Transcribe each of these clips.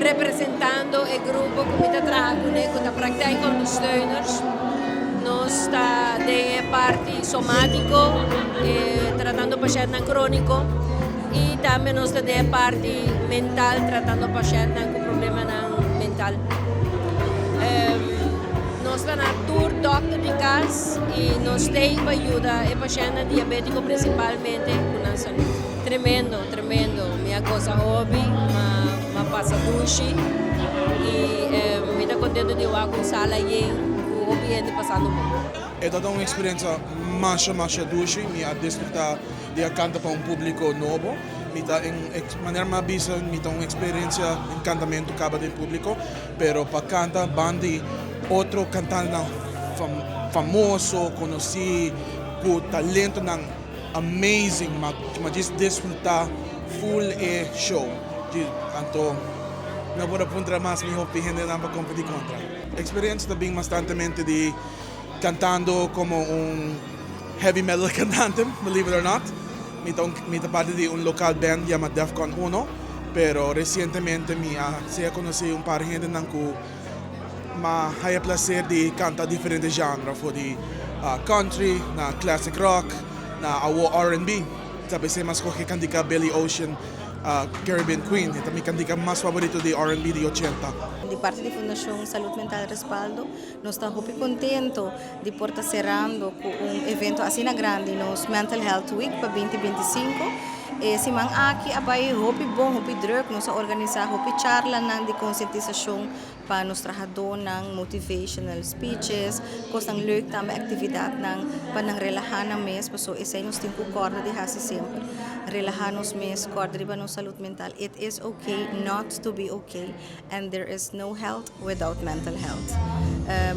Representando e grupo ku mi ta traha kuné ku ta Praktijkondersteuners. Nos ta den e parti somátiko, tratando pashèntnan króniko i tambe nos ta den e parti mental tratando pashèntnan ku problemanan mental. Nos ta na tur dòkter di kas i nos t'ei pa yuda e pashèntnan diabétiko prinsipalmente ku nan salú. Tremendo, tremendo. Mi a gosa hopi, m'a pasa dushi i mi ta contento di wak un sala yen ku hopi hende pasando bon. E tabata un experiencia masha masha dushi, mi a disfruta di a canta pa un publico nobo, mi ta en manera mi a bisa mi ta un experiencia en cantamento caba den publico, pero pa canta banda di otro cantantenan famoso, conoci, cu talentonan amazing, mi a djis disfruta full e show, anto no por a puntra mas mi hopi hendenan pa competi contra. Experiencia ta bin bastantemente di cantando como un heavy metal cantante, believe it or not. Mi ta un mi ta parti di un local band yama Defcon Uno, pero recientemente mi a sea conoci un par hendenan cu m'a haya placer di canta diferente genre, for di country na classic rock na awo R&B. Ta pesey m'a scoge cantica Billy Ocean Caribbean Queen, e ta mi cantica mas favorito di R&B di ochenta. Di parti di Fundacion Salud Mental Respaldo nos ta hopi contento di por ta cerando cu un evento asina grandi, nos Mental Health Week pa 2025. E siman aki a bay hopi bon, hopi druk, nos a organisa hopi charlanan di concientisacion pa nos trahadónan, motivational speeches, kosnan leuk tambe, aktividatnan pa nan relahá nan mes, paso esei nos tin ku kòrda di hasi semper, relahá nos mes, kòrda riba nos salud mental. It is okay not to be okay and there is no health without mental health.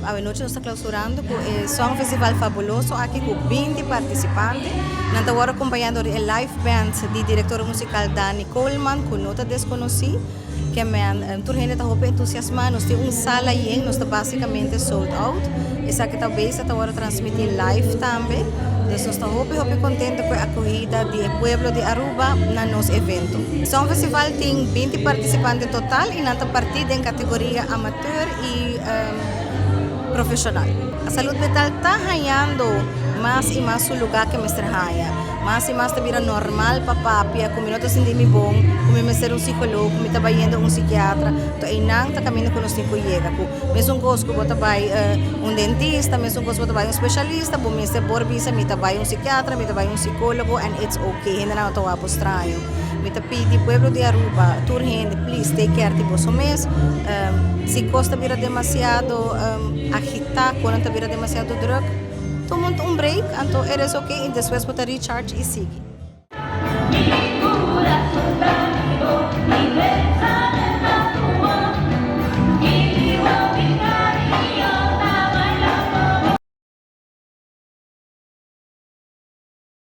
Awenochi nos ta klausurando ku e Song Festival Fabuloso aki ku 20 partisipante. Nan ta wòrdu akompañá dor di e live band di direktor musikal Danny Coleman ku no ta deskonosí. Ke men, tur hende ta hopi entusiasmá. Nos tin un sala yen, nos ta básikamente sold out. Esaki ta bes ta wòrdu transmití live tambe. Dus nos ta hopi hopi kontento ku e akohida di e pueblo di Aruba na nos evento. Song Festival tin 20 partisipante total i nan ta partí den kategoria amateur i profeshonal. Salud mental ta hañando mas i mas su lugá ke mester haña. Mas i mas ta bira normal pa papia ku mi no ta sinti mi bon, ku mi mester un psikólogo, ku mi ta bayendo un sikiatra. Anto einan ta kaminda ku nos tin ku yega. Ku mesun kos ku bo ta bai un dentista, mesun kos ku bo ta bai un spesialista, bo mester por bisa mi ta bai un sikiatra, mi ta bai un psikólogo and it's okay. Hendenan no ta wak bo straño. Mi ta pidi pueblo di Aruba, tur hende, please take care di boso mes. Si kos ta bira demasiado agitá, konan ta bira demasiado drùk, Tuma un break, anto e res ok i despues bo ta recharge i sigui.